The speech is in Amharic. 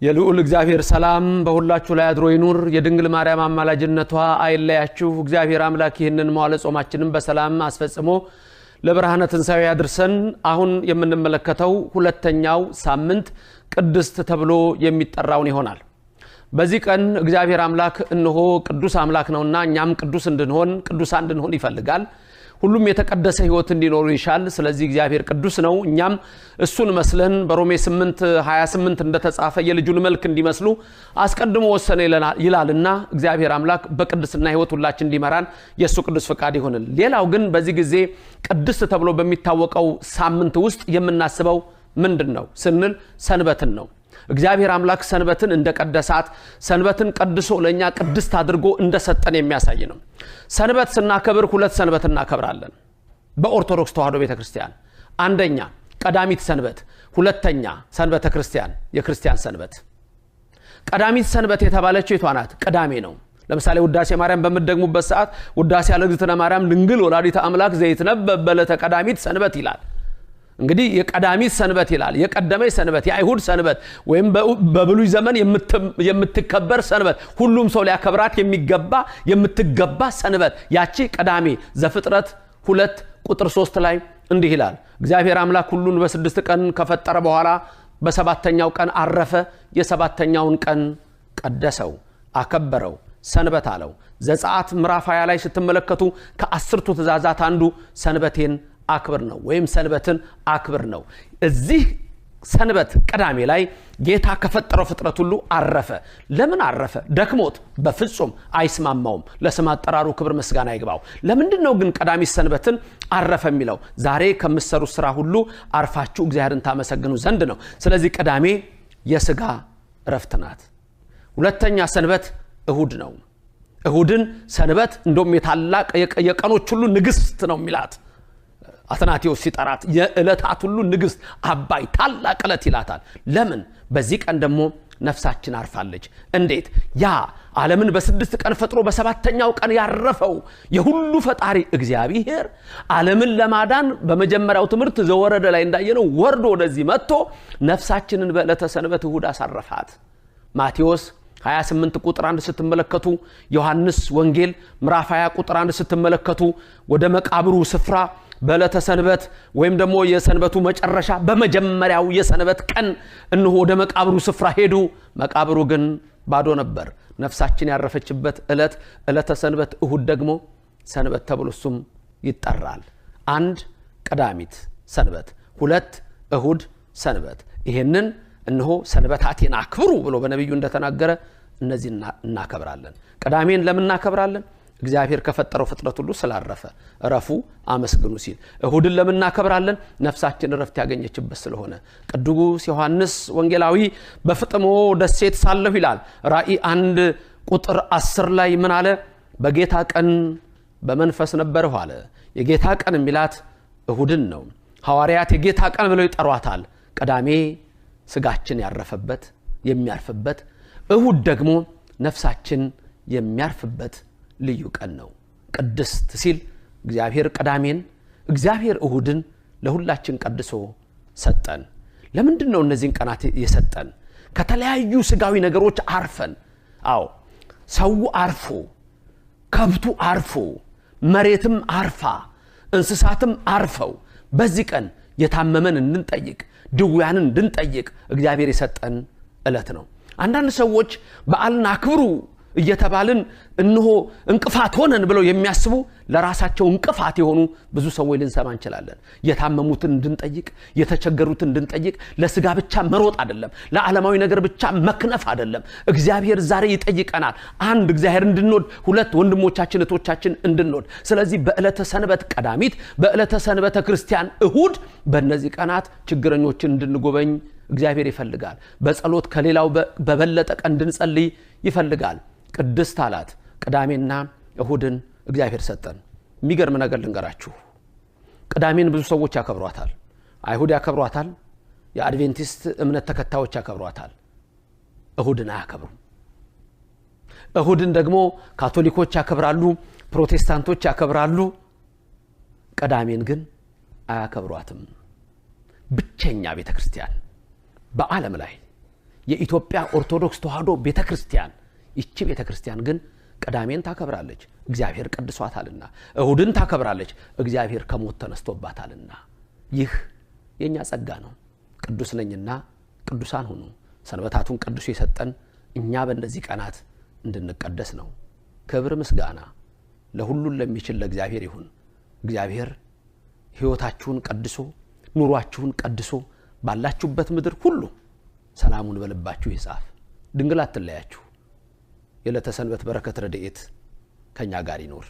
የልዑል እግዚአብሔር ሰላም በሁላችሁ ላይ አድሮ ይኑር። የድንግል ማርያም አማላጅነቷ አይለያችሁ። እግዚአብሔር አምላክ ይህንን መዋዕለ ጾማችንን በሰላም አስፈጽሞ ለብርሃነ ትንሣኤው ያድርሰን። አሁን የምንመለከተው ሁለተኛው ሳምንት ቅድስት ተብሎ የሚጠራውን ይሆናል። በዚህ ቀን እግዚአብሔር አምላክ እነሆ ቅዱስ አምላክ ነውና እኛም ቅዱስ እንድንሆን ቅዱሳን እንድንሆን ይፈልጋል። ሁሉም የተቀደሰ ሕይወት እንዲኖሩ ይሻል። ስለዚህ እግዚአብሔር ቅዱስ ነው። እኛም እሱን መስለን በሮሜ 8:28 እንደተጻፈ የልጁን መልክ እንዲመስሉ አስቀድሞ ወሰነ ይላልና እግዚአብሔር አምላክ በቅድስና ሕይወት ሁላችን እንዲመራን የእሱ ቅዱስ ፈቃድ ይሆንል። ሌላው ግን በዚህ ጊዜ ቅድስት ተብሎ በሚታወቀው ሳምንት ውስጥ የምናስበው ምንድን ነው ስንል ሰንበትን ነው። እግዚአብሔር አምላክ ሰንበትን እንደቀደሳት፣ ሰንበትን ቀድሶ ለእኛ ቅድስት አድርጎ እንደሰጠን የሚያሳይ ነው። ሰንበት ስናከብር ሁለት ሰንበት እናከብራለን በኦርቶዶክስ ተዋሕዶ ቤተ ክርስቲያን። አንደኛ ቀዳሚት ሰንበት፣ ሁለተኛ ሰንበተ ክርስቲያን፣ የክርስቲያን ሰንበት። ቀዳሚት ሰንበት የተባለችው የቷ ናት? ቅዳሜ ነው። ለምሳሌ ውዳሴ ማርያም በምትደግሙበት ሰዓት ውዳሴ ለእግዝእትነ ማርያም ድንግል ወላዲተ አምላክ ዘይትነበብ በዕለተ ቀዳሚት ሰንበት ይላል። እንግዲህ የቀዳሚት ሰንበት ይላል። የቀደመች ሰንበት፣ የአይሁድ ሰንበት ወይም በብሉይ ዘመን የምትከበር ሰንበት፣ ሁሉም ሰው ሊያከብራት የሚገባ የምትገባ ሰንበት ያቺ ቀዳሜ። ዘፍጥረት 2 ቁጥር 3 ላይ እንዲህ ይላል። እግዚአብሔር አምላክ ሁሉን በ6 ቀን ከፈጠረ በኋላ በሰባተኛው ቀን አረፈ። የሰባተኛውን ቀን ቀደሰው፣ አከበረው፣ ሰንበት አለው። ዘጸአት ምዕራፍ 20 ላይ ስትመለከቱ ከ10ቱ ትእዛዛት አንዱ ሰንበቴን አክብር ነው፣ ወይም ሰንበትን አክብር ነው። እዚህ ሰንበት ቅዳሜ ላይ ጌታ ከፈጠረው ፍጥረት ሁሉ አረፈ። ለምን አረፈ? ደክሞት? በፍጹም አይስማማውም። ለስም አጠራሩ ክብር ምስጋና ይግባው። ለምንድን ነው ግን ቀዳሚት ሰንበትን አረፈ የሚለው? ዛሬ ከምትሰሩት ስራ ሁሉ አርፋችሁ እግዚአብሔርን ታመሰግኑ ዘንድ ነው። ስለዚህ ቅዳሜ የስጋ እረፍት ናት። ሁለተኛ ሰንበት እሁድ ነው። እሁድን ሰንበት እንደውም የታላቅ የቀኖች ሁሉ ንግስት ነው የሚላት አትናቴዎስ ሲጠራት፣ የዕለታት ሁሉ ንግስት፣ አባይ ታላቅ ዕለት ይላታል። ለምን? በዚህ ቀን ደግሞ ነፍሳችን አርፋለች። እንዴት? ያ ዓለምን በ6 ቀን ፈጥሮ በሰባተኛው ቀን ያረፈው የሁሉ ፈጣሪ እግዚአብሔር ዓለምን ለማዳን በመጀመሪያው ትምህርት ዘወረደ ላይ እንዳየነው ወርዶ ወደዚህ መጥቶ ነፍሳችንን በዕለተ ሰንበት እሁድ አሳረፋት። ማቴዎስ 28 ቁጥር 1 ስትመለከቱ፣ ዮሐንስ ወንጌል ምዕራፍ 20 ቁጥር 1 ስትመለከቱ ወደ መቃብሩ ስፍራ በዕለተ ሰንበት ወይም ደግሞ የሰንበቱ መጨረሻ በመጀመሪያው የሰንበት ቀን እነሆ ወደ መቃብሩ ስፍራ ሄዱ። መቃብሩ ግን ባዶ ነበር። ነፍሳችን ያረፈችበት ዕለት ዕለተ ሰንበት እሁድ ደግሞ ሰንበት ተብሎ እሱም ይጠራል። አንድ ቀዳሚት ሰንበት፣ ሁለት እሁድ ሰንበት። ይሄንን እነሆ ሰንበታቴን አክብሩ ብሎ በነቢዩ እንደተናገረ እነዚህ እናከብራለን። ቅዳሜን ለምን እናከብራለን? እግዚአብሔር ከፈጠረው ፍጥረት ሁሉ ስላረፈ እረፉ አመስግኑ ሲል። እሁድን ለምን እናከብራለን? ነፍሳችን እረፍት ያገኘችበት ስለሆነ። ቅዱስ ዮሐንስ ወንጌላዊ በፍጥሞ ደሴት ሳለሁ ይላል፣ ራእይ 1 ቁጥር 10 ላይ ምን አለ? በጌታ ቀን በመንፈስ ነበርሁ አለ። የጌታ ቀን የሚላት እሁድን ነው። ሐዋርያት የጌታ ቀን ብለው ይጠሯታል። ቅዳሜ ስጋችን ያረፈበት የሚያርፍበት፣ እሁድ ደግሞ ነፍሳችን የሚያርፍበት ልዩ ቀን ነው። ቅድስት ሲል እግዚአብሔር ቅዳሜን፣ እግዚአብሔር እሁድን ለሁላችን ቀድሶ ሰጠን። ለምንድን ነው እነዚህን ቀናት የሰጠን? ከተለያዩ ስጋዊ ነገሮች አርፈን፣ አዎ ሰው አርፎ፣ ከብቱ አርፎ፣ መሬትም አርፋ፣ እንስሳትም አርፈው በዚህ ቀን የታመመን እንድንጠይቅ፣ ድውያንን እንድንጠይቅ እግዚአብሔር የሰጠን ዕለት ነው። አንዳንድ ሰዎች በዓልን አክብሩ እየተባልን እነሆ እንቅፋት ሆነን ብለው የሚያስቡ፣ ለራሳቸው እንቅፋት የሆኑ ብዙ ሰዎች ልንሰማ እንችላለን። የታመሙትን እንድንጠይቅ፣ የተቸገሩትን እንድንጠይቅ ለስጋ ብቻ መሮጥ አይደለም፣ ለዓለማዊ ነገር ብቻ መክነፍ አይደለም። እግዚአብሔር ዛሬ ይጠይቀናል። አንድ እግዚአብሔር እንድንወድ፣ ሁለት ወንድሞቻችን እህቶቻችን እንድንወድ። ስለዚህ በዕለተ ሰንበት ቀዳሚት፣ በዕለተ ሰንበተ ክርስቲያን እሁድ፣ በእነዚህ ቀናት ችግረኞችን እንድንጎበኝ እግዚአብሔር ይፈልጋል። በጸሎት ከሌላው በበለጠ ቀን እንድንጸልይ ይፈልጋል። ቅድስት አላት። ቅዳሜና እሁድን እግዚአብሔር ሰጠን። የሚገርም ነገር ልንገራችሁ። ቅዳሜን ብዙ ሰዎች ያከብሯታል። አይሁድ ያከብሯታል። የአድቬንቲስት እምነት ተከታዮች ያከብሯታል። እሁድን አያከብሩም። እሁድን ደግሞ ካቶሊኮች ያከብራሉ፣ ፕሮቴስታንቶች ያከብራሉ። ቅዳሜን ግን አያከብሯትም። ብቸኛ ቤተ ክርስቲያን በዓለም ላይ የኢትዮጵያ ኦርቶዶክስ ተዋሕዶ ቤተ ክርስቲያን፣ ይቺ ቤተ ክርስቲያን ግን ቅዳሜን ታከብራለች፣ እግዚአብሔር ቀድሷታልና። እሁድን ታከብራለች፣ እግዚአብሔር ከሞት ተነስቶባታልና። ይህ የእኛ ጸጋ ነው። ቅዱስ ነኝና ቅዱሳን ሁኑ። ሰንበታቱን ቅዱስ የሰጠን እኛ በእነዚህ ቀናት እንድንቀደስ ነው። ክብር ምስጋና ለሁሉን ለሚችል ለእግዚአብሔር ይሁን። እግዚአብሔር ሕይወታችሁን ቀድሶ፣ ኑሯችሁን ቀድሶ፣ ባላችሁበት ምድር ሁሉ ሰላሙን በልባችሁ ይጻፍ። ድንግል አትለያችሁ። የዕለተ ሰንበት በረከት ረድኤት ከእኛ ጋር ይኖር።